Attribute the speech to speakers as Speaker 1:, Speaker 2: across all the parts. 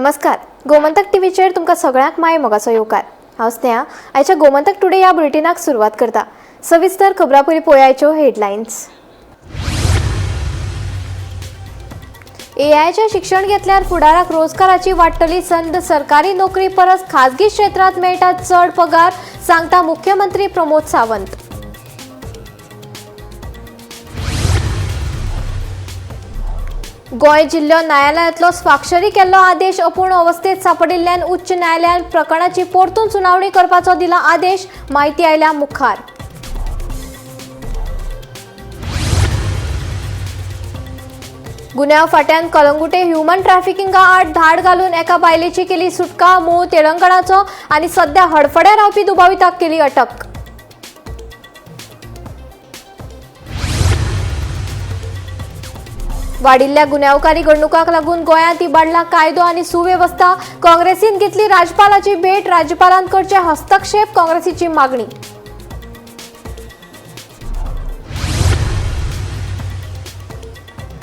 Speaker 1: नमस्कार, गोमंतक टीव्हीचेर तुमकां सगळ्यांक माय मोगाचो येवकार. हांव स्नेहा, आयच्या गोमंतक टुडे ह्या बुलेटिनाक सुरवात करता. सविस्तर खबरां पयलीं पळयाच्यो हेडलायन्स. एआयचें शिक्षण घेतल्यार फुडाराक रोजगाराची वाडटली संद. सरकारी नोकरी परस खाजगी क्षेत्रांत मेळटा चड पगार, सांगता मुख्यमंत्री प्रमोद सावंत. गोंय जिल्हो न्यायालयांतलो स्वाक्षरी केल्लो आदेश अपूर्ण अवस्थेत सांपडिल्ल्यान उच्च न्यायालयान प्रकरणाची परतून सुनावणी करपाचो दिला आदेश. माहिती आयल्या मुखार. गुन्यांव फाट्यान कलंगुटे ह्युमन ट्रॅफिकिंगा आड धाड घालून एका बायलेची केली सुटका. मूळ तेलंगणाचो आनी सध्या हडफड्या रावपी दुबाविताक केली अटक. वाडिल्ल्या गुन्यांवकारी घडणुकांक लागून गोंयांत इबाडला कायदो आनी सुवेवस्था. काँग्रेसीन घेतली राज्यपालाची भेट. राज्यपालान करचे हस्तक्षेप, काँग्रेसीची मागणी.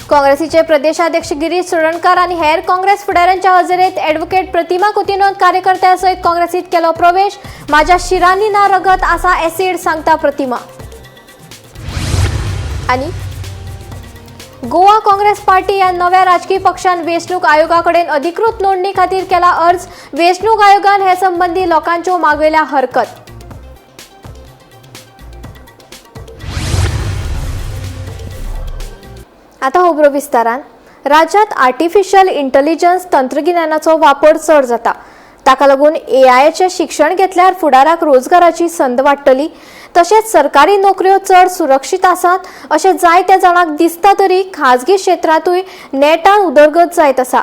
Speaker 1: काँग्रेसीचे प्रदेशाध्यक्ष गिरीश चोडणकार आनी हेर काँग्रेस फुडाऱ्यांच्या हजेरेत ॲडव्होकेट प्रतिमा कुतिन्होन कार्यकर्त्यां सयत काँग्रेसीत केलो प्रवेश. माझ्या शिरांनी ना रगत आसा एसीड, सांगता प्रतिमा. आनी गोवा काँग्रेस पार्टी ह्या नव्या राजकीय पक्षान वेंचणूक आयोगा कडेन अधिकृत नोंदणी खातीर केला अर्ज. वेंचणूक आयोगान हे संबंदी लोकांच्यो मागयल्या हरकत. आता खबरो विस्तारान. राज्यात आर्टिफिशियल इंटेलिजन्स तंत्रगिन्यानाचो वापर चड जाता. ताका लागून एआयचें शिक्षण घेतल्यार फुडाराक रोजगाराची संद वाडटली. तशेंच सरकारी नोकऱ्यो चड सुरक्षीत आसात अशें जायत्या जाणांक दिसता तरी खाजगी क्षेत्रांतूय नेटान उदरगत जायत आसा.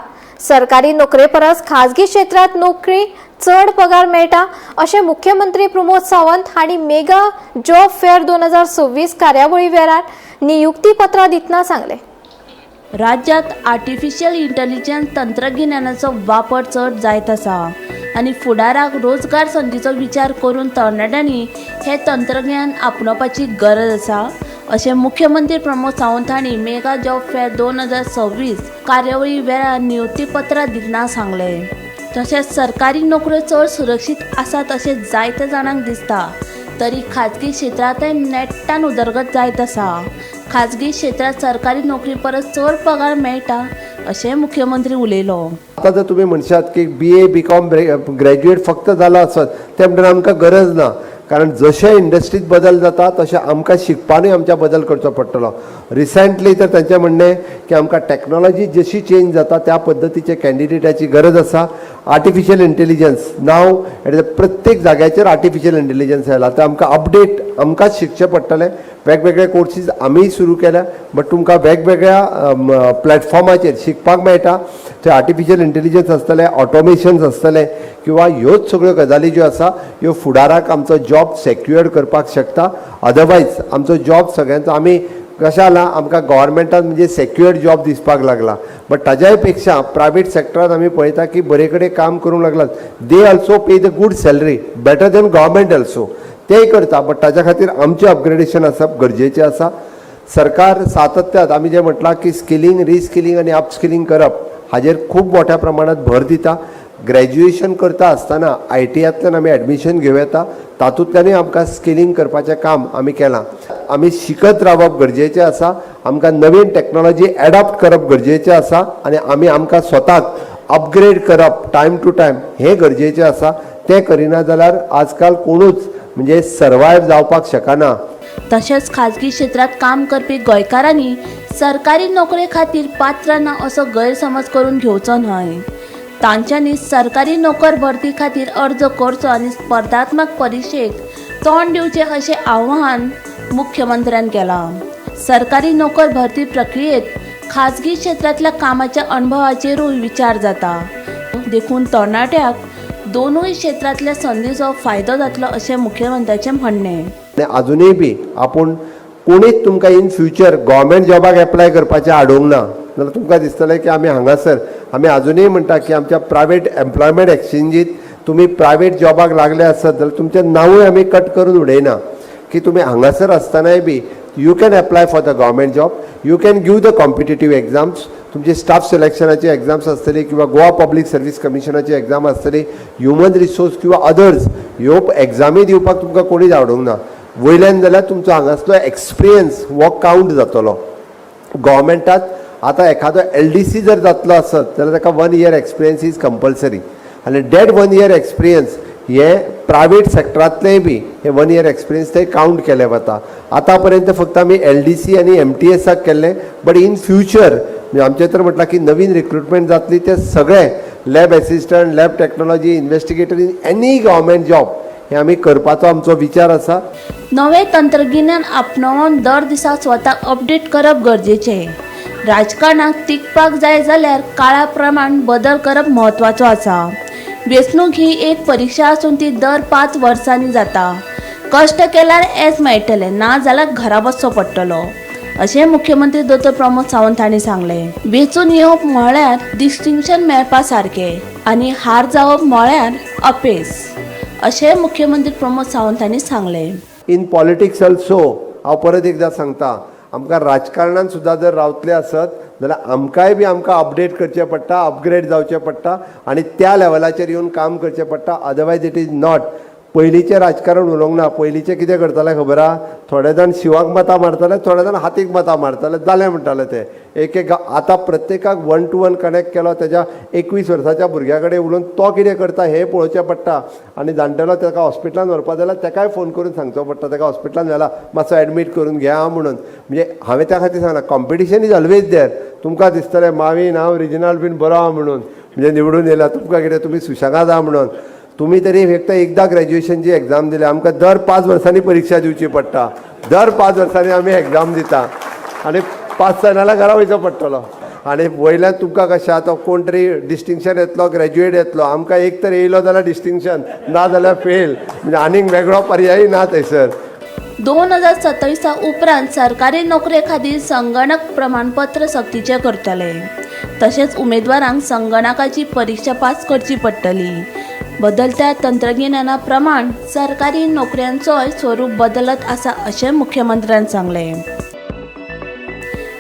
Speaker 1: सरकारी नोकरे परस खाजगी क्षेत्रांत नोकरी चड पगार मेळटा अशें मुख्यमंत्री प्रमोद सावंत हांणी मेगा जॉब फेअर 2026 कार्यावळी वेळार नियुक्ती पत्रां दितना सांगलें.
Speaker 2: राज्यात आर्टिफिशियल इंटेलिजन्स तंत्रगिन्यानाचो वापर चड जायत आसा आनी फुडाराक रोजगार संदीचो विचार करून तरणाट्यांनी हें तंत्रज्ञान आपणावपाची गरज आसा अशें मुख्यमंत्री प्रमोद सावंत हांणी मेगा जॉब फेअर 2026 कार्यावळी वेळार नियुक्तीपत्रां दितना सांगलें. तशेंच सरकारी नोकऱ्यो चड सुरक्षीत आसात अशें जायत्या जाणांक दिसता तरी खाजगी क्षेत्रांतय नेटान उदरगत जायत आसा. खाजगी क्षेत्रांत सरकारी नोकरी परस चड पगार मेळटा अशें मुख्यमंत्री उलयलो.
Speaker 3: आतां जर तुमी म्हणशात की बीए बीकॉम ग्रॅज्युएट फक्त जाला आसत तें म्हणटना आमकां गरज ना, कारण जशें इंडस्ट्रीत बदल जाता तशें आमकां शिकपानूय आमच्या बदल करचो पडटलो. रिसेंटली तर तांचें म्हणणें की आमकां टॅक्नोलॉजी जशी चेंज जाता त्या पद्दतीचे कॅन्डिडेटाची गरज आसा. आर्टिफिशियल इंटेलिजन्स नाव प्रत्येक जाग्याचेर आर्टिफिशियल इंटेलिजन्स आयला, तर आमकां अपडेट आमकांच शिकचें पडटलें. वेगवेगळे कोर्सीस आमीय सुरू केल्या, बट तुमकां वेगवेगळ्या प्लॅटफॉर्माचेर शिकपाक मेळटा. थंय आर्टिफिशियल इंटेलिजन्स आसतलें, ऑटोमेशन्स आसतलें किंवा ह्योच सगळ्यो गजाली ज्यो आसा ह्यो फुडाराक आमचो जॉब सेक्युअर्ड करपाक शकता. अदरवायज आमचो जॉब सगळ्यांचो आमी कशें जाला, आमकां गव्हर्मेंटान म्हणजे सेक्युअर्ड जॉब दिसपाक लागला, बट ताज्याय पेक्षा प्रायवेट सेक्टरान आमी पळयता की बरे कडेन काम करूंक लागलात. They also pay the good salary, better than government also तेय करता, बट ताज्या खातीर आमचें अपग्रेडेशन आसप गरजेचें आसा. सरकार सातत्यात आमी जें म्हटलां की स्किलींग, रिस्किलींग आनी अपस्किलींग करप हाजेर खूब मोठ्या प्रमाणात भर दिता. ग्रॅज्युएशन करता आसतना आयटीआंतल्यान आमी एडमिशन घेवं येता, तातूंतल्यानूय आमकां स्किलींग करपाचें काम आमी केलां. आमी शिकत रावप गरजेचें आसा, आमकां नवीन टॅक्नोलॉजी एडॉप्ट करप गरजेचें आसा आनी आमी आमकां स्वताक अपग्रेड करप टायम टू टायम हें गरजेचें आसा. तें करिना जाल्यार आजकाल कोणूच म्हणजे सर्वायव जावपाक शकना.
Speaker 2: तशेंच खाजगी क्षेत्रांत काम करपी गोंयकारांनी सरकारी नोकरे खातीर पात्र ना असो गैरसमज करून घेवचो न्हय. तांच्यांनी सरकारी नोकर भरती खातीर अर्ज करचो आनी स्पर्धात्मक परिक्षेक तोंड दिवचें अशें आवाहन मुख्यमंत्र्यान केलां. सरकारी नोकर भरती प्रक्रियेत खाजगी क्षेत्रांतल्या कामाच्या अणभवाचेरूय विचार जाता, देखून तरणाट्याक दोनूय क्षेत्रांतल्या संदीचो फायदो जातलो अशें मुख्यमंत्र्याचें म्हणणें.
Speaker 3: आनी आजुनूय बी आपूण कोणीच तुमकां इन फ्युचर गव्हर्मेंट जॉबाक एप्लाय करपाचें आडोवंक ना जाल्यार तुमकां दिसतलें की आमी हांगासर आमी आजुनूय म्हणटा की आमच्या प्रायवेट एम्प्लॉयमेंट एक्सचेंजीत तुमी प्रायवेट जॉबाक लागले आसत जाल्यार तुमचें नांवूय आमी कट करून उडयना की तुमी हांगासर आसतनाय बी you can apply for the government job, you can give the competitive exams. तुमची स्टाफ सिलेक्शनाची एग्जाम्स आसतली किंवा गोवा पब्लीक सर्वीस कमिशनाची एग्जाम आसतली, ह्युमन रिसोर्स किंवा अदर्स ह्यो एग्जामी दिवपाक तुमकां कोणीच आवडूंक ना. वयल्यान जाल्यार तुमचो हांगासलो एक्सपिरियन्स हो कावंट जातलो. गव्हर्मेंटात आतां एखादो एलडीसी जर जातलो आसत जाल्यार ताका 1 year experience is compulsory आनी that 1 year experience हे प्रायवेट सेक्टरांतलेय बी हे 1 इयर एक्सपिरियन्स ते कावंट केले वता. आतां पर्यंत फक्त आमी एलडीसी आनी एमटीएसाक केल्ले, बट इन फ्युचर म्हणजे आमचें तर म्हटलां की नवीन रिक्रुटमेंट जातली ते सगळे lab assistant, lab technology, investigator in any government job हे आमी करपाचो आमचो विचार आसा.
Speaker 2: नवें तंत्रगिन्यान आपणावन दर दिसा स्वताक अपडेट करप गरजेचें. राजकारणाक तिगपाक जाय जाल्यार काळा प्रमाण बदल करप म्हत्वाचो आसा. वेंचणूक ही एक परिक्षा आसून ती दर 5 वर्सांनी जाता. कश्ट केल्यार येस मेळटलें, ना जाल्यार घरा बसचो पडटलो, अशें मुख्यमंत्री दोतोर प्रमोद सावंत हांणी सांगलें. वेंचून येवप म्हळ्यार डिस्टिंक्शन मेळपा सारकें आनी हार जावप म्हळ्यार अपेस, अशें मुख्यमंत्री प्रमोद सावंत हांणी सांगलें.
Speaker 3: इन पॉलिटिक्स ऑल्सो हांव परत एकदां सांगता, आमकां राजकारणान सुद्दां जर रावतले आसत जाल्यार आमकांय बी आमकां अपडेट करचें पडटा, अपग्रेड जावचें पडटा आनी त्या लेवलाचेर येवन काम करचें पडटा. Otherwise it is not. पयलींचें राजकारण उलोवंक ना. पयलींचें कितें करताले खबर आहा, थोडे जाण शिवाक मतां मारताले, थोडे जाण हातीक मतां मारताले, जालें म्हणटाले ते एक एक. आतां प्रत्येकाक 1 to 1 connect केलो, तेज्या 21 वर्साच्या भुरग्या कडेन उलोवन तो कितें करता हें पळोवचें पडटा आनी जाणटेलो ताका हॉस्पिटलान व्हरपा जाल्यार ताकाय फोन करून सांगचो पडटा, ताका हॉस्पिटलान व्हेला मातसो एडमीट करून घ्या म्हणून. म्हणजे हांवें त्या खातीर सांगलां, कॉम्पिटिशन is always there. तुमकां दिसतलें मावीन हांव रिजिनल बीन बरो आहा म्हणून, म्हणजे निवडून येयला, तुमकां कितें तुमी सुशेगाद आहा म्हणून. तुमी तरी फक्त एकदां ग्रॅज्युएशनची एग्जाम दिल्या, आमकां दर 5 वर्सांनी परिक्षा दिवची पडटा. दर 5 वर्सांनी आमी एग्जाम दिता आनी 5 जाणां घरा वयचो पडटलो. आनी वयल्यान तुमकां कशें आतां कोण तरी डिस्टिंक्शन येतलो, ग्रॅज्युएट येतलो, आमकां एक तर येयलो जाल्यार डिस्टिंक्शन, ना जाल्यार फेल, म्हणजे आनीक वेगळो पर्यायी ना थंयसर.
Speaker 2: 2027 उपरांत सरकारी नोकरे खातीर संगणक प्रमाणपत्र सक्तीचें करतले. तशेंच उमेदवारांक संगणकाची परिक्षा पास करची पडटली. बदलत्या तंत्रगिन्याना प्रमाण सरकारी नोकऱ्यांचोय स्वरूप बदलत आसा, अशें मुख्यमंत्र्यान सांगलें.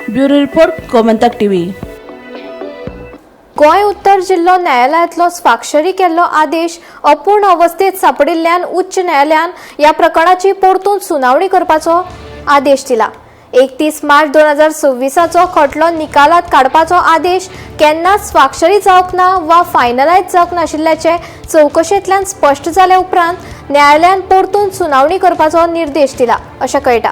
Speaker 2: Bureau report, Gomantak TV.
Speaker 1: Goa उत्तर जिल्लो न्यायालयांतलो स्वाक्षरी केल्लो आदेश अपूर्ण अवस्थेत सापडिल्ल्यान उच्च न्यायालयान ह्या प्रकरणाची परतून सुनावणी करपाचो आदेश दिला. 31 मार्च 2026 खटलो निकालात काडपाचो आदेश केन्नाच स्वाक्षरी जावंक ना वा फायनलायज जावंक नाशिल्ल्याचें चवकशेंतल्यान स्पश्ट जाल्या उपरांत न्यायालयान परतून सुनावणी करपाचो निर्देश दिला, अशें कळटा.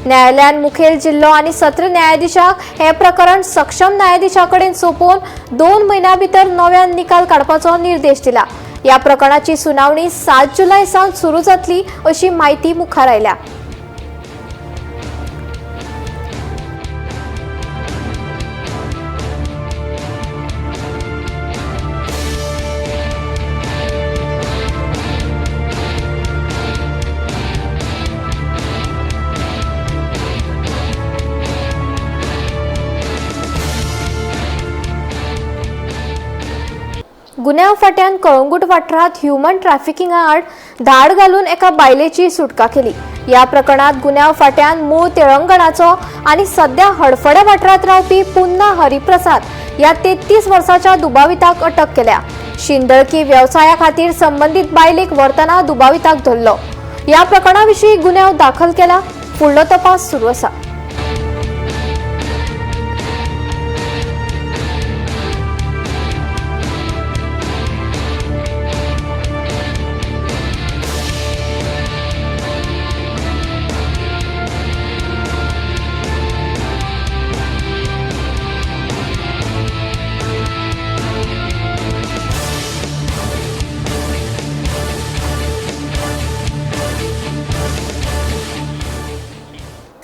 Speaker 1: न्यायालयान मुखेल जिल्लो आनी सत्र न्यायाधीशाक हें प्रकरण सक्षम न्यायाधीशा कडेन सोंपोवन 2 म्हयन्यां भितर नव्यान निकाल काडपाचो निर्देश दिला. ह्या प्रकरणाची सुनावणी 7 जुलय सावन सुरू जातली, अशी म्हायती मुखार आयल्या. गुन्यांव फाट्यान कळंगूट वाठारांत ह्युमन ट्रॅफिकिंगा आड धाड घालून एका बायलेची सुटका केली. ह्या प्रकरणात गुन्यांव फाट्यान मूळ तेलंगणाचो आनी सध्या हडफड्या वाठारांत रावपी पुन्ना हरिप्रसाद ह्या 33 वर्साच्या दुबाविताक अटक केल्या. शिंदळकी वेवसाया खातीर संबंदीत बायलेक व्हरतना दुबाविताक धरलो. ह्या प्रकरणा विशीं गुन्यांव दाखल केला. फुडलो तपास सुरू आसा.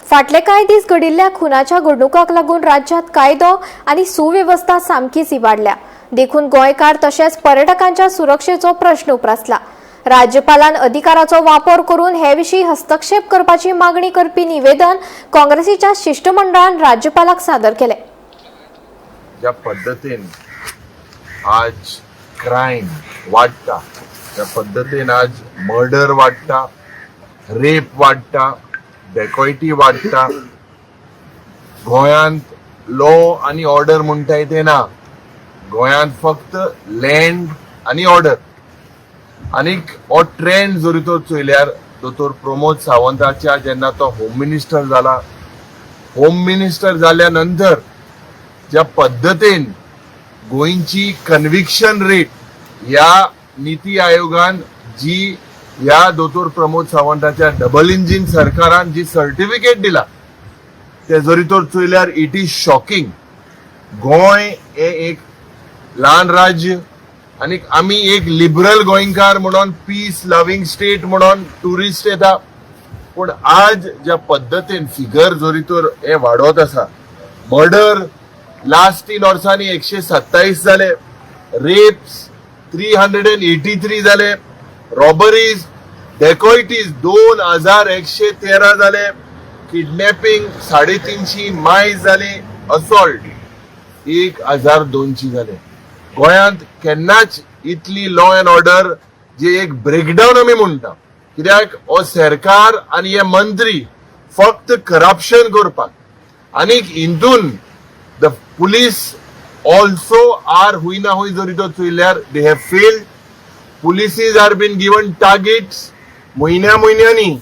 Speaker 1: फाटले कांय दीस घडिल्ल्या खुनाच्या घडणुकांक लागून राज्यांत कायदो आनी सुवेवस्था सामकीच इबाडल्या. देखून गोंयकार तशेंच पर्यटकांच्या सुरक्षेचो प्रश्न उप्रासला. राज्यपालान अधिकाराचो वापर करून हे विशीं हस्तक्षेप करपाची मागणी करपी निवेदन काँग्रेसीच्या शिष्टमंडळान राज्यपालाक सादर केलें.
Speaker 4: ज्या पद्दतीन आज क्रायम वाडटा, ज्या पद्दतीन आज मर्डर वाडटा, रेप वाडटा, डेकॉयटी वाडटा, गोंयांत लॉ आनी ऑर्डर म्हणटाय ते ना. गोंयांत फक्त लँड आनी ऑर्डर. आनीक हो ट्रेंड जरी तर चोयल्यार दोतोर प्रमोद सावंताच्या जेन्ना तो होम मिनिस्टर जाला, होम मिनिस्टर जाल्या नंतर ज्या पद्दतीन गोंयची कन्विक्शन रेट ह्या निती आयोगान जी ह्या दोतोर प्रमोद सावंताच्या डबल इंजीन सरकारान जी सर्टिफिकेट दिला ते जरी तर चोयल्यार it is shocking. Goa हे एक ल्हान राज्य आनी आमी एक लिबरल गोंयकार म्हणून, पीस लव्हिंग स्टेट म्हणून ट्युरिस्ट येता, पूण आज ज्या पद्दतीन फिगर जरी तर हे वाडत आसा, मर्डर लास्ट 3 वर्सांनी 127 जाले, रेप्स 383 जाले, रॉबरीज डेकोइटीज 2113 जाले, किडनॅपिंग 350 मायज जाली, असॉल्ट 1200 जाले. गोंयांत केन्नाच इतली लॉ अँड ऑर्डर जे एक ब्रेकडावन आमी म्हणटा, कित्याक हो सरकार आनी हे मंत्री फक्त करप्शन करपाक आनी हितून the police also are हुंय ना हुंय जरी तो चोयल्यार they have failed. Polices are been given targets म्हयन्या म्हयन्यांनी,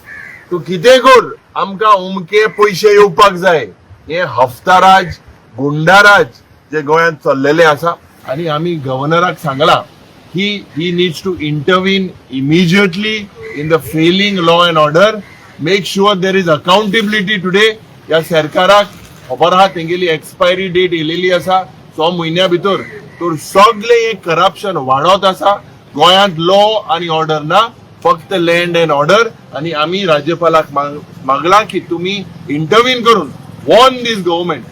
Speaker 4: तूं कितें कर, आमकां अमके पयशे येवपाक जाय. हे हफ्ताराज, गुंडाराज जे गोंयांत चल्लेले आसा आनी आमी गव्हर्नराक सांगलां की he needs to intervene immediately in the failing law and order, make sure there is accountability today. ह्या सरकाराक खबर आहा तेंगेली एक्सपायरी डेट येयलेली आसा 6 म्हयन्या भितर, तर सगळे हे करप्शन वाडत आसा. गोंयांत लॉ आनी ऑर्डर ना, फक्त लँड अँड ऑर्डर. आनी आमी राज्यपालाक मागलां की तुमी इंटरवीन करून वॉर्न दीस गव्हर्मेंट.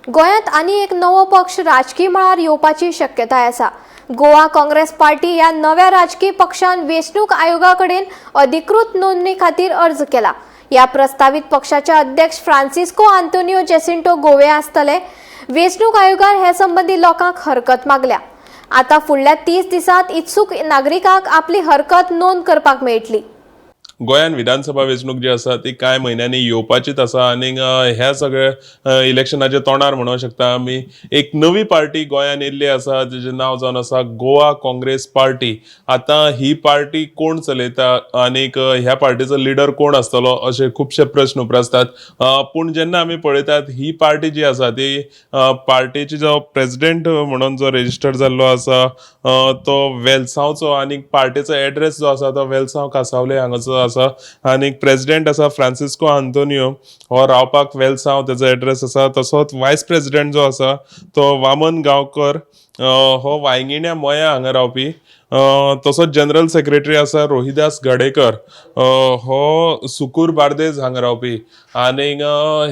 Speaker 1: गोंयांत आनी एक नवो पक्ष राजकी मळार येवपाची शक्यताय आसा. गोवा काँग्रेस पार्टी ह्या नव्या राजकी पक्षान वेंचणूक आयोगा कडेन अधिकृत नोंदणी खातीर अर्ज केला. ह्या प्रस्तावीत पक्षाचे अध्यक्ष फ्रांसिस्को आंतोनियो जेसिंटो गोवे आसतले. वेंचणूक आयोगान हे संबंदी लोकांक हरकत मागल्या. आता फुडल्या 30 दिसांत इत्सूक नागरिकांक आपली हरकत नोंद करपाक मेळटली.
Speaker 5: गोंयान विधानसभा वेंचणूक जी आसा ती कांय म्हयन्यांनी येवपाचीच आसा आनी ह्या सगळ्या इलेक्शनाच्या तोंडार म्हणूंक शकता आमी, एक नवी पार्टी गोंयान येयल्ली आसा, जेजें नांव जावन आसा गोवा काँग्रेस पार्टी. आतां ही पार्टी कोण चलयता आनीक ह्या पार्टीचो लिडर कोण आसतलो अशे खुबशे प्रस्न उप्रासतात. पूण जेन्ना आमी पळयतात, ही पार्टी जी आसा ती पार्टीची जो प्रेजिडेंट म्हणून जो रेजिस्टर जाल्लो आसा तो वेलसांवचो आनी पार्टीचो एड्रेस जो आसा तो वेलसांव कासावले हांगाचो आसा आनी प्रेजिडेंट आसा फ्रांसिस्को आंतोनियो, हो रावपाक वेलसांव तेजो एड्रेस आसा. तसोच वायस प्रेजिडेंट जो आसा तो वामन गांवकर, हो वांयगिण्या मोया हांगा रावपी. तसोच जनरल सेक्रेटरी आसा रोहिदास गडेकर, हो सुकूर बार्देज हांगा रावपी. आनीक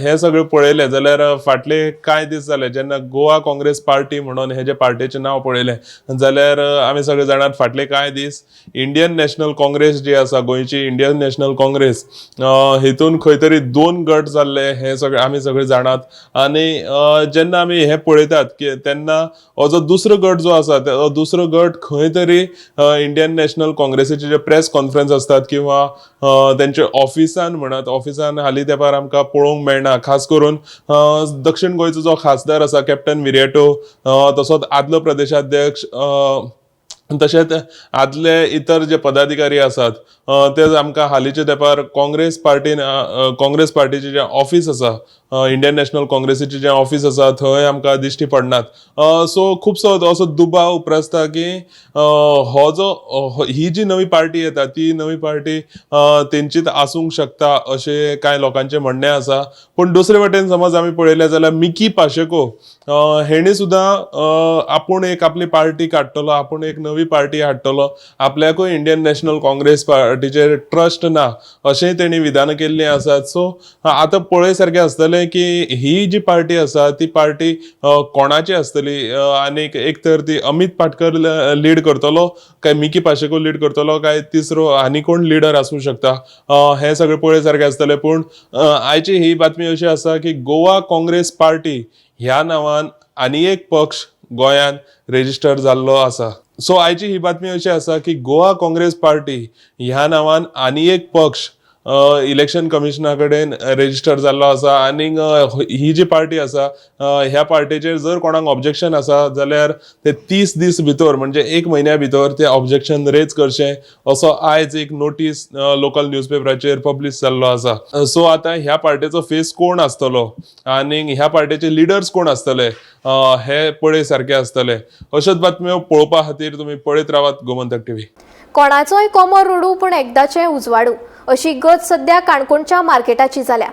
Speaker 5: हें सगळें पळयलें जाल्यार फाटले कांय दीस जाले जेन्ना गोवा काँग्रेस पार्टी म्हणून हे जे पार्टीचें नांव पळयलें जाल्यार आमी सगळे जाणात, फाटले कांय दीस इंडियन नॅशनल काँग्रेस जी आसा, गोंयची इंडियन नॅशनल काँग्रेस, हितून खंय तरी दोन गट जाल्ले हे सगळे आमी सगळे जाणात. आनी जेन्ना आमी हें पळयतात की तेन्ना हो जो दुसरो गट जो आसा तो दुसरो गट खंय तरी इंडियन नॅशनल काँग्रेसीचे जे प्रेस कॉन्फरन्स आसतात किंवा तेंचे ऑफिसान म्हणत, ऑफिसान हालीं तेंपार आमकां पळोवंक मेळना. खास करून दक्षिण गोंयचो जो खासदार आसा कॅप्टन विरियाटो, तसोच आदलो प्रदेशाध्यक्ष, तशेंच आदले इतर जे पदाधिकारी आसात ते आमकां हालींच्या तेंपार काँग्रेस पार्टीन काँग्रेस पार्टीचें जें ऑफीस आसा, इंडियन नॅशनल काँग्रेसीचें जें ऑफीस आसा थंय आमकां दिश्टी पडनात. सो खुबसो असो दुबाव उप्रासता की हो जो ही जी नवी पार्टी येता ती नवी पार्टी तेंचीच आसूंक शकता अशें कांय लोकांचें म्हणणें आसा. पूण दुसरे वटेन समज आमी पळयलें जाल्यार मिकी पाशेको हेणी सुद्दां आपूण एक आपली पार्टी काडटलो, आपूण एक नवी पार्टी हाडटलो, आपल्याकूय इंडियन नॅशनल काँग्रेस पार्टीचेर ट्रस्ट ना अशेंय तेणी विधानां केल्लीं आसात. सो आतां पळय सारकें आसतलें की ही जी पार्टी आसा ती पार्टी कोणाची आसतली आनीक एक तर ती अमीत पाटकर लीड करतलो काय मिकी पाशेको लीड करतलो काय तिसरो आनी कोण लिडर आसूं शकता, हें सगळें पळय सारकें आसतलें. पूण आयची ही बातमी अशी आसा की गोवा काँग्रेस पार्टी ह्या नांवान आनी एक पक्ष गोंयांत रेजिस्टर जाल्लो आसा. सो आयची ही बातमी अशी आसा की गोवा काँग्रेस पार्टी ह्या नांवान आनी एक पक्ष इलेक्शन कमिशना कडेन रेजिस्टर जाल्लो आसा आनीक ही जी पार्टी आसा ह्या पार्टेचेर जर कोणाक ऑब्जेक्शन आसा जाल्यार ते 30 दीस भितर म्हणजे एक म्हयन्या भितर ते ऑब्जेक्शन रेज करचें असो आयज एक नोटीस लोकल न्यूजपेपराचेर पब्लीश जाल्लो आसा. सो आतां ह्या पार्टेचो फेस कोण आसतलो आनीक ह्या पार्टेचे लिडर्स कोण आसतले हे पळय सारके आसतले. अश्योच बातम्यो पळोवपा खातीर तुमी पळयत रावात गोमंतक टीव्ही.
Speaker 1: कोणाचोय कोमर रडू पूण एकदाचें उजवाडू अशी गत सध्या काणकोणच्या मार्केटाची जाल्या.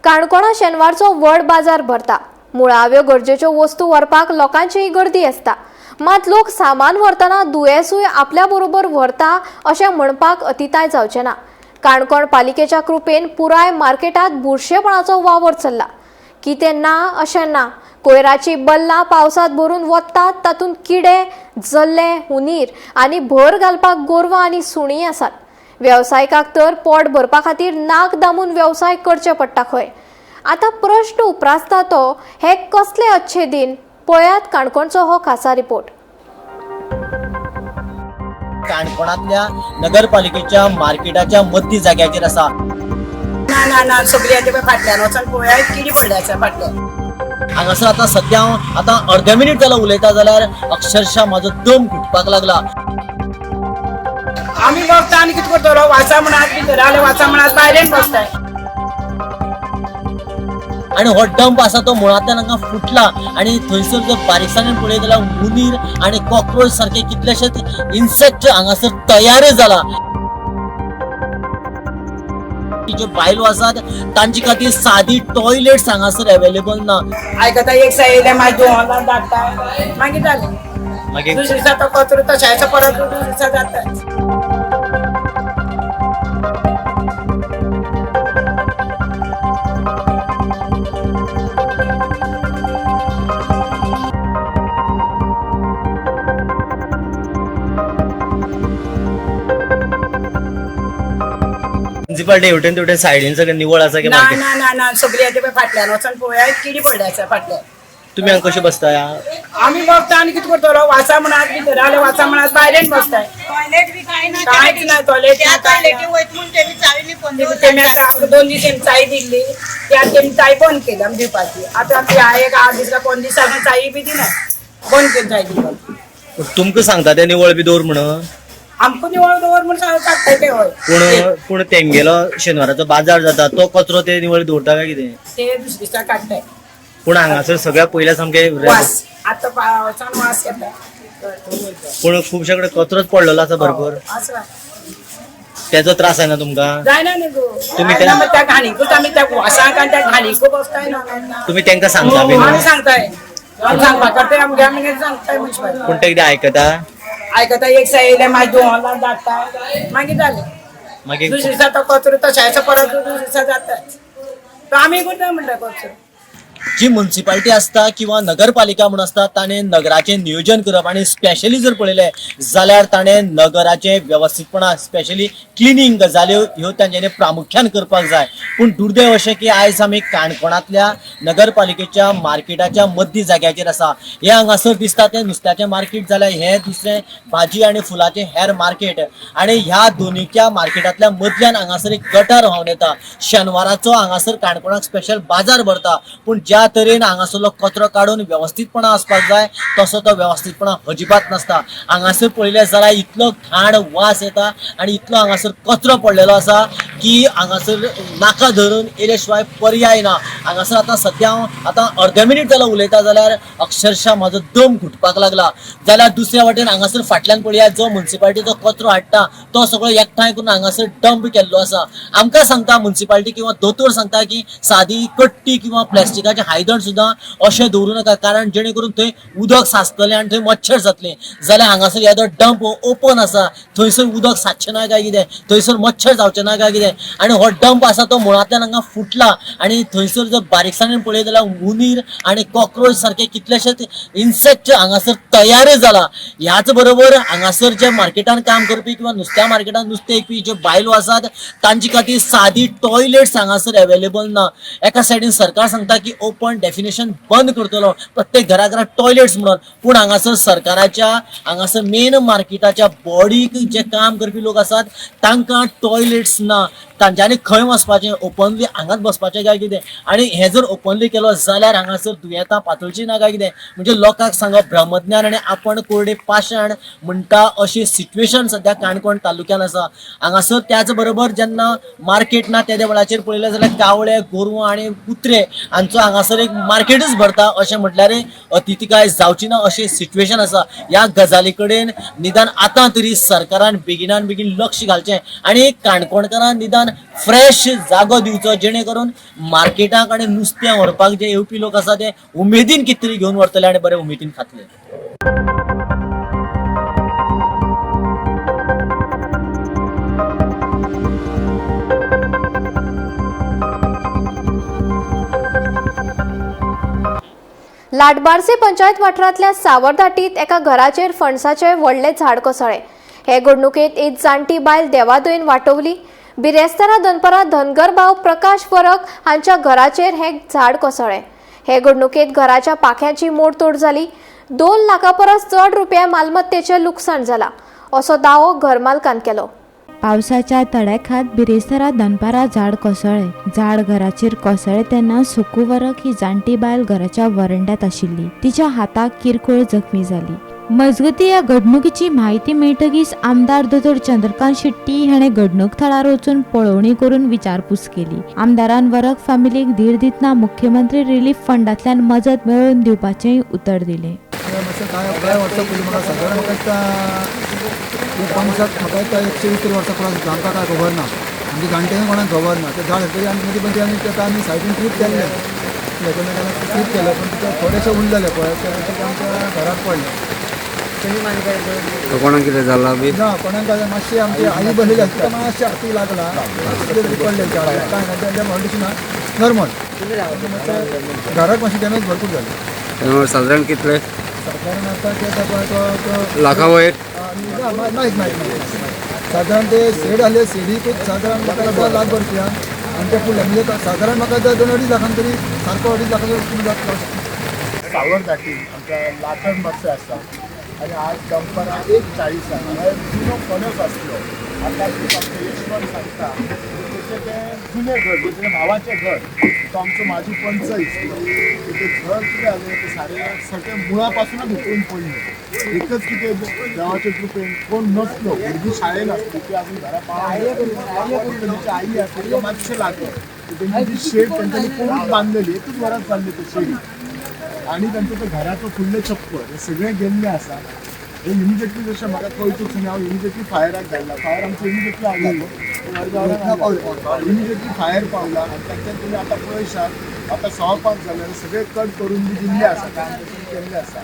Speaker 1: काणकोणा शेनवारचो व्हड बाजार भरता. मुळाव्यो गरजेच्यो वस्तू व्हरपाक लोकांचीय गर्दी आसता. मात लोक सामान व्हरतना दुयेंसूय आपल्या बरोबर व्हरता अशें म्हणपाक अतिताय जावचें ना. काणकोण पालिकेच्या कृपेन पुराय मार्केटांत बुरशेपणाचो वावर चल्ला. कितें ना अशें ना. कोयराची बल्लां पावसांत भरून वतात, तातूंत किडे, जल्ले, हुनीर आनी भर घालपाक गोरवां आनी सुणीं आसात. वेवसायिकाक तर पोट भरपा खातीर नाक दामून वेवसाय करचे पडटा खंय. आतां प्रश्न उप्रासता तो हे कसले अच्छे दिन. पळयात काणकोणचो हो खासा रिपोर्ट.
Speaker 6: काणकोणांतल्या नगरपालिकेच्या मार्केटाच्या मदली जाग्याचेर आसा.
Speaker 7: ना ना ना सगळी आतां फाटल्यान वचोन पळोवया किडी पडली आसा फाटल्यान.
Speaker 6: हांगासर आतां सद्या हांव आतां अर्दे मिनीट जालो उलयता जाल्यार अक्षरशः म्हाजो दम घुटपाक लागला.
Speaker 7: आमी बसता आनी कितें करतलो, वाचा म्हणात भितर आले वाचा म्हणात भायल्यान बसताय.
Speaker 6: आनी हो डंप आसा तो मुळांतल्यान हांगा फुटला आनी थंयसर जर बारीकसाणेन पळयत जाल्यार उंदीर आनी कॉक्रोच सारके कितलेशेच इन्सेक्ट हांगासर तयार जाला. ज्यो बायलो आसात तांचे खातीर सादी टॉयलेट्स हांगासर अवेलेबल ना.
Speaker 7: आयकता एक सायड मागीर दोन धाडटा मागीर जालें.
Speaker 6: मागीर
Speaker 7: दुसरे दिसा तो कचरो तशें परत दुसरे दिसा जाता.
Speaker 6: म्युन्सिपाल्टी हेवटेन तेवटेन सायडीन सगळें निवळ आसा की
Speaker 7: ना
Speaker 6: मार्केट?
Speaker 7: ना ना ना सगळी आतां फाटल्यान वचोन पळोवया किडी पडली आसा फाटल्यान.
Speaker 6: तुमी हांगा कशें बसता?
Speaker 7: आमी बसता आनी कितें करतलो, वाचा म्हणात भितर आले वाचा म्हणात भायल्यान बसताय.
Speaker 8: टॉयलेट बी काय ना,
Speaker 7: कांयच ना, टॉयलेट
Speaker 8: त्या
Speaker 7: ना, काय ना.
Speaker 8: टॉयलेटी वयत म्हूण तेमी चाळीनी बंद
Speaker 7: तेमी आतां 2 दीस तेमी चाय दिल्ली, ती आतां तेमी चाय बंद केली आमी दिवपाची. आतां आमची एक 8 दीस काय 15 दीस सावन चाय बी दिना, बंद केली चाय दिवपाची.
Speaker 6: तुमकां सांगता ते निवळ बी दवर म्हणून,
Speaker 7: आमकां निवळ दवर म्हूण सांगता ते हय.
Speaker 6: पूण पूण तेंगेलो शेनवाराचो बाजार जाता तो कचरो ते निवळ दवरता काय कितें?
Speaker 7: ते दुसरे दिसा काडटाय.
Speaker 6: पूण हांगासर सगळ्या पयल्या सामके
Speaker 7: वास आतां पावसान वास येता.
Speaker 6: पूण खुबशे कडेन कचरोच पडलेलो आसा भरपूर,
Speaker 7: आसा.
Speaker 6: तेजो त्रास जायना तुमकां?
Speaker 7: जायना न्ही गो,
Speaker 6: तुमी
Speaker 7: जायना. मग त्या घाणीकूच आमी त्या वासाक आनी त्या घाणीकू बसताय ना.
Speaker 6: तुमी तेंकां सांगता बी
Speaker 7: आमी
Speaker 6: न्हू?
Speaker 7: सांगताय, आमी सांगपा करताय, आमगे आमी सांगताय मनशाक.
Speaker 6: पूण ते कितें आयकता?
Speaker 7: आयकता एक सायड मागीर दोन धाडटा मागीर जालें.
Speaker 6: मागीर
Speaker 7: दुसरे दिसा तो कचरो तशें परत दुसरे दिसा जाता. तो आमी करता म्हणटा कचरो.
Speaker 6: जी म्युन्सिपाल्टी आसता किंवा नगरपालिका म्हूण आसता ताणें नगराचें नियोजन करप आनी स्पेशली जर पळयलें जाल्यार ताणें नगराचें वेवस्थीतपणान स्पेशली क्लिनींग गजाल्यो ह्यो तांच्यांनी प्रामुख्यान करपाक जाय. पूण दुर्दैव अशें की आयज आमी काणकोणांतल्या नगरपालिकेच्या मार्केटाच्या मदली जाग्याचेर आसा. हें हांगासर दिसता तें नुस्त्याचें मार्केट जाल्यार हें दुसरें भाजी आनी फुलाचें हेर मार्केट आनी ह्या दोनीच्या मार्केटांतल्या मदल्यान हांगासर एक गटार व्हांवन येता. शेनवाराचो हांगासर काणकोणाक स्पेशल बाजार भरता, पूण ज्या तरेन हांगासरलो कचरो काडून वेवस्थीतपणान आसपाक जाय तसो तो वेवस्थीतपणान अजिबात नासता. हांगासर पळयलें जाल्यार इतलो घाण वास येता आनी इतलो हांगासर कचरो पडलेलो आसा की हांगासर नाका धरून येयले शिवाय पर्याय ना. हांगासर आतां सद्या हांव आतां अर्दे मिनीट जालो उलयता जाल्यार अक्षरशः म्हाजो दम घुटपाक लागला. जाल्यार दुसऱ्या वाटेन हांगासर फाटल्यान पळयात जो म्युन्सिपाल्टीचो कचरो हाडटा तो सगळो एकठांय करून हांगासर डंप केल्लो आसा. आमकां सांगता म्युन्सिपाल्टी किंवा दोतोर सांगता की सादी कट्टी किंवा प्लास्टिकाचें आयदन सुद्दां अशें दवरूं नाका, कारण जेणे करून थंय उदक साचतलें आनी थंय मच्छर जातले. जाल्यार हांगासर येदो डंप ओपन आसा, थंयसर उदक साचचें ना काय कितें, थंयसर मच्छर जावचें ना काय कितें. आनी हो डंप आसा तो मुळांतल्यान हांगा फुटला आनी थंयसर जर बारीकसाणेन पळयत जाल्यार उंदीर आनी कॉक्रोच सारके कितलेशेच इन्सेक्ट हांगासर तयार जाला. ह्याच बरोबर हांगासर जे मार्केटान काम करपी किंवा नुस्त्या मार्केटान नुस्तें विकपी ज्यो बायलो आसात तांचे खातीर सादी टॉयलेट्स हांगासर अवेलेबल ना. एका सायडीन सरकार सांगता की ओपन डेफिनेशन बंद करतलो प्रत्येक घरा घरा टॉयलेट्स म्हणून. पूण हांगासर सरकाराच्या हांगासर मेन मार्केटाच्या बॉडीक जे काम करपी लोक आसात तांकां टॉयलेट्स ना, तांच्यांनी खंय वचपाचें, ओपनली हांगाच बसपाचें काय कितें? आनी हें जर ओपनली केलो जाल्यार हांगासर दुयेंतां पातळचीं ना काय कितें? म्हणजे लोकांक सांगप ब्रह्मज्ञान आनी आपण कोरडे पाशाण म्हणटा अशी सिट्युएशन सद्या काणकोण तालुक्यान आसा. हांगासर त्याच बरोबर जेन्ना मार्केट ना तेद्या वेळाचेर पळयलें जाल्यार कावळे, गोरवां आनी कुत्रे हांचो हांगासर एक मार्केटच भरता अशें म्हटल्यार अतितिकाय जावची ना अशें सिट्युएशन आसा. ह्या गजाली कडेन निदान आतां तरी सरकारान बेगिनान बेगीन लक्ष घालचें आनी काणकोणकारान निदान फ्रेश जागो दिवचो जेणे करून मार्केटाक आनी नुस्तें व्हरपाक जे येवपी लोक आसा ते उमेदीन कितें तरी घेवन व्हरतले आनी बरे उमेदीन खातले.
Speaker 1: लाटबार्से पंचायत वाठारांतल्या सावरदाटीत एका घराचेर फणसाचें व्हडलें झाड कोसळ्ळें. हे घडणुकेंत एक जाणटी बायल देवादयेन वाटवली. बिरेस्तारा दनपरां धनगर भाव प्रकाश वरक हांच्या घराचेर हें झाड कोसळ्ळें. हे घडणुकेंत घराच्या पाख्याची मोडतोड जाली. 2 लाखां परस चड रुपया मालमत्तेचें लुकसाण जालां असो दावो घरमालकान केलो.
Speaker 9: पावसाच्या तडाख्यात बिरेस्तारा दनपारा झाड कोसळ्ळें. झाड घराचेर कोसळ्ळें तेन्ना सुकू वरक ही जाणटी बायल घराच्या वरंड्यात आशिल्ली. तिच्या हाताक किरकोळ जखमी जाली. मजगती ह्या घडणुकीची म्हायती मेळटकीच आमदार दोतोर चंद्रकांत शेट्टी हाणें घडणूक थळार वचून पळोवणी करून विचारपूस केली. आमदारान वरक फॅमिलीक धीर दितना मुख्यमंत्री रिलीफ फंडांतल्यान मजत मेळोवन दिवपाचेंय उतर दिलें.
Speaker 10: कांय वर्सां पयलीं म्हाका सादारण म्हाका दिसता पंचाक म्हाका दिसता 120 तरी वर्सां पयलीं आमकां कांय खबर ना, आमच्या जाणट्यांक कोणाक खबर ना. तें झाड तरी आमी मदीं पण ते आमी ताका आमी सायडीन ट्रीप केल्लें, एकामेकांक ट्रीप केलें, पूण तिका थोडेशें उरलेलें पळय तें आमच्या घराक पडलें.
Speaker 11: कोणाक कितें जालां बी
Speaker 10: ना, कोणाक काय मातशें आमची आई बसलेली आसता तिका मातशें हातीक लागला, कितें तरी पडलें झाड, कांय ना, तेंच्या कंडिशन नॉर्मल. घराक मातशें डॅमेज भरपूर जालें.
Speaker 11: सादारण कितले?
Speaker 10: सादारण आतां ते पळय
Speaker 11: लाखां वयर
Speaker 10: नाही नाही, सादारण ते शेड आले, शेडीकूच सादारण म्हाका लाख रुपया आनी ते फुडले म्हणजे सादारण म्हाका 2-2.5 लाखां तरी सारको 2.5 लाखांचो जातलो.
Speaker 12: सावरदाटी आमच्या लाटण बस्ते आसा आनी आज दनपारां 1:40 हांगा जुनो फणस आसलो. आतां आमचो यशवंत सांगता तेचें तें जुनें घर, तेचें भावाचें घर, तो आमचो म्हाजी पंच इस्लो, तेचें घर कितें जालें तें सारें सगळें मुळा पासूनच उकळून पडलें. एकच कितें देवाचे कृपेन कोण नसलो, भुरगीं शाळेन आसली, ती आजून घरा पावली, तेंची आई आसली तिका मातशें लागलें. तेंची जी शेड तेंच्यांनी कोणूच बांदलेली, एकूच वरात चालली ते शेडी आनी तांचो तो घराचो फुडलें छप्पर हें सगळें गेल्लें आसा. हें इमिजिएटली जशें म्हाका कळटूच न्ही, हांव इमिजिएटली फायराक धाडला. फायर आमचो इमिजिएटली आयलो, इमिजिएटली फायर पावला आनी तांच्यान तुमी आतां पळयशात आतां 5:15 जाल्यार सगळें कट करून बी दिल्लें आसा, काम केल्लें आसा.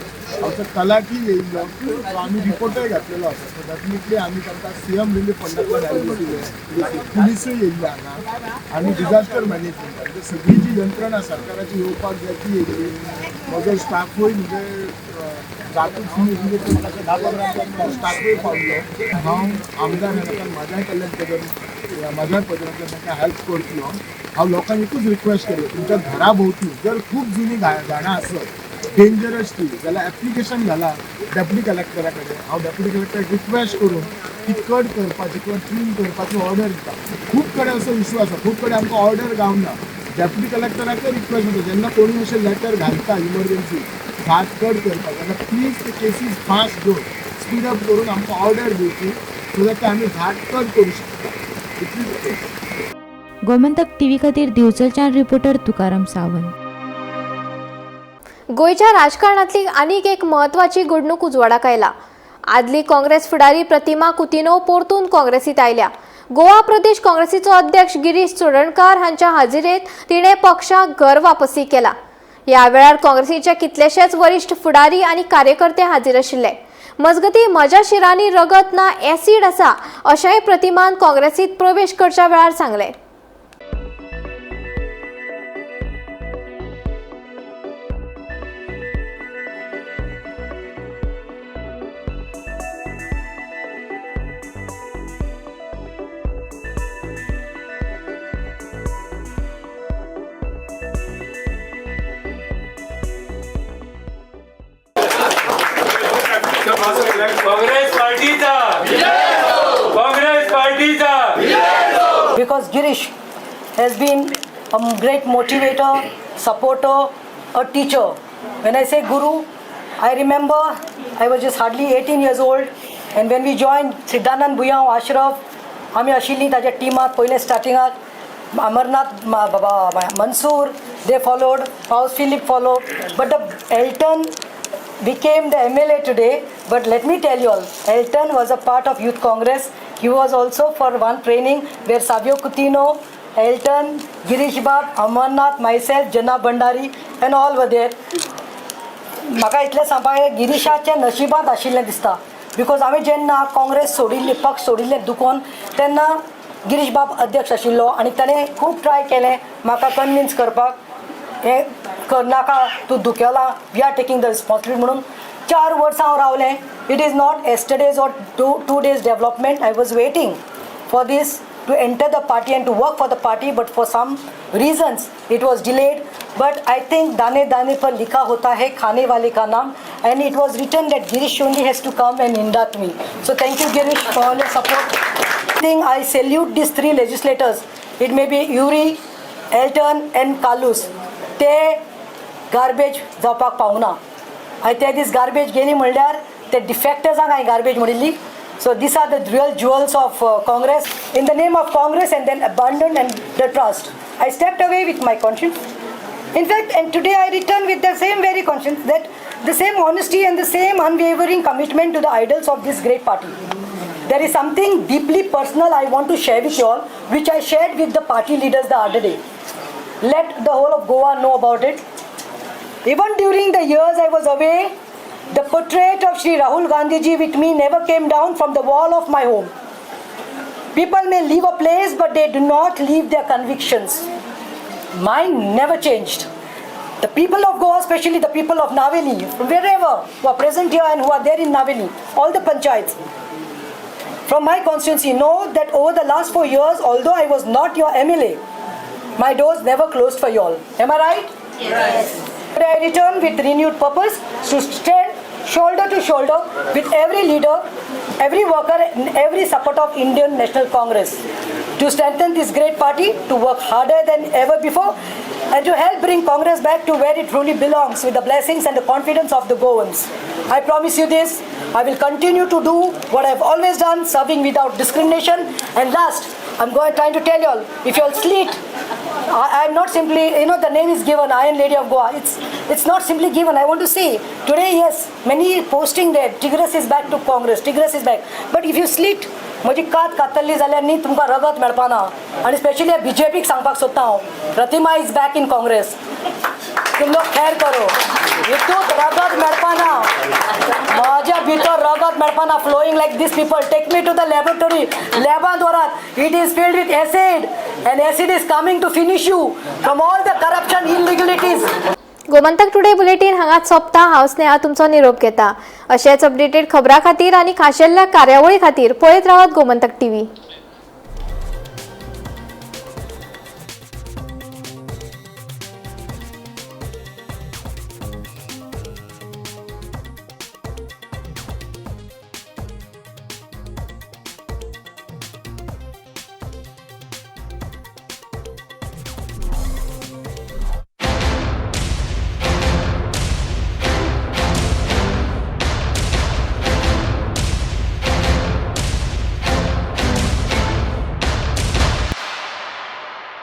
Speaker 12: आमचो तलाठी येयल्लो, तो आमी रिपोर्टय घातलेलो आसा. सो डेफिनेटली आमी तांकां सीएम रिलीफ फंडांतल्यान हेल्प दिले, पुलिसूय येयल्ले हांगा आनी डिजास्टर मॅनेजमेंट म्हणजे सगळी जी यंत्रणा सरकाराची येवपाक जाय ती येयली. म्हजो स्टाफूय म्हणजे जातूच न्ही, इमिजिएटली म्हाका 10-15 स्टाफूय पावलो. हांव आमदार न्हय, म्हाज्याय कडल्यान पदर म्हाज्याय पदरांतल्यान तांकां हेल्प करतलो. हांव लोकांक एकूच रिक्वेस्ट करता, तुमच्या घरा भोंवती जर खूब जुनी झाडां आसत डेंजरस ती जाल्यार एप्लिकेशन घाला डेप्युटी कलेक्टरा कडेन. हांव डेप्युटी कलेक्टराक रिक्वेस्ट करून ती कट करपाची किंवा ट्रीम करपाची ऑर्डर दिता. खूब कडेन असो इशू आसा, खूब कडेन आमकां ऑर्डर गावना. डेप्युटी कलेक्टराकय रिक्वेस्ट करता, जेन्ना कोणूय अशें लेटर घालता इमर्जन्सी झाड कट करपाक जाल्यार प्लीज ते केसीस फास्ट घेवन स्पीड अप करून आमकां ऑर्डर दिवची, सो that आमी झाड कट करूं शकता. इतलीच.
Speaker 9: गोमंतक टीव्ही खातीर दिवचलच्यान रिपोर्टर तुकाराम सावंत.
Speaker 1: गोंयच्या राजकारणांतली आनीक एक म्हत्वाची घडणूक उजवाडाक आयला. आदली काँग्रेस फुडारी प्रतिमा कुतिन्हो परतून काँग्रेसीत आयल्या. गोवा प्रदेश काँग्रेसीचो अध्यक्ष गिरीश चोडणकार हांच्या हाजिरेत तिणें पक्षाक घर वापसी केला. ह्या वेळार काँग्रेसीचे कितलेशेच वरिश्ठ फुडारी आनी कार्यकर्ते हाजीर आशिल्ले. मजगती म्हज्या शिरांनी रगत ना एसीड आसा अशेंय प्रतिमान काँग्रेसीत प्रवेश करच्या वेळार सांगलें.
Speaker 11: काँग्रेस पार्टीचा, काँग्रेस पार्टीचा.
Speaker 13: Because Girish has been a great motivator, supporter, a teacher. When I say guru, I remember I was just hardly 18 years old, and when we joined Siddhanand Buyao, Ashraf, आमी आशिल्लीं ताच्या टिमात पयले स्टार्टिंगाक. अमरनाथ बाबा, Mansoor, they followed, Paus Philip followed, but the Elton became the MLA today. But let me tell you all, Elton was a part of Youth Congress. He was also for one training where Savio Coutinho, Elton, Girish Bab, Amarnath, myself, Jana Bhandari, and all were there. म्हाका इतलें सांगपाक, गिरीशाच्या नशिबांत आशिल्लें दिसता, because आमी जेन्ना काँग्रेस सोडिल्ली, पक्ष सोडिल्लें दुखोन, तेन्ना गिरीश बाब अध्यक्ष आशिल्लो आनी ताणें खूब ट्राय केलें म्हाका कन्विन्स करपाक, हें करनाका तूं, दुखेला, we are taking the responsibility म्हणून. 4 वर्सां हांव रावलें. It is not yesterday's or 2 days development. I was waiting for this to enter the party and to work for the party, but for some reasons it was delayed. But I think दाने दाने पर लिखा होता है खाने वाले का नाम, and it was written that Girish only has to come and induct me. So thank you, Girish, for all your support. Think I salute these three legislators. It may be Yuri, Elton and Carlos. ते garbage जावपाक पावना आनी ते दीस garbage गेली म्हणल्यार ते डिफेक्टर्सांक हांवें garbage म्हणिल्ली. So these are the real jewels of Congress. In the name of Congress and then abandoned and the trust. I stepped away with my conscience. In fact, and today I return with the same very conscience, that the same honesty and the same unwavering commitment to the idols of this great party. There is something deeply personal I want to share with you all, which I shared with the party leaders the other day. Let the whole of Goa know about it. Even during the years I was away, the portrait of Sri Rahul Gandhi ji with me never came down from the wall of my home. People may leave a place, but they do not leave their convictions. Mine never changed. The people of Goa, especially the people of Naveli, from wherever, who are present here and who are there in Naveli, all the panchayats, from my constituency know that over the last 4 years, although I was not your MLA, my doors never closed for you all. Am I right?
Speaker 8: Yes.
Speaker 13: Today I return with renewed purpose to stand shoulder to shoulder with every leader, every worker, and every supporter of Indian National Congress to strengthen this great party, to work harder than ever before, and to help bring Congress back to where it truly belongs, with the blessings and the confidence of the Goans. I promise you this, I will continue to do what I've always done, serving without discrimination. And last, I'm going trying to tell you all, if you all sleet, I'm not simply, the name is given, Iron Lady of Goa. It's not simply given. I want to say, today, yes, many posting there, Tigress is back to Congress, Tigress is back. But if you slit, म्हजी कात कातरली जाल्यार न्ही तुमकां रगत मेळपाना. आनी specially बीजेपीक सांगपाक सोदता हांव, Pratima is back in Congress. तुम लोग खैर करो. हितूत रगत मेळपाना, माझ्या भितर रगत मेळपाना flowing like this. People, take me to the laboratory. लॅबांत व्हरात. It is filled with acid, and acid is coming to finish you from all the corruption, illegalities.
Speaker 1: Gomantak today bulletin हांगाच सोंपता. हांव स्नेहा तुमचो निरोप घेता. अशेच अपडेटेड खबरां खातीर आनी खाशेल्ल्या कार्यावळी खातीर पळयत रावात गोमंतक टीव्ही.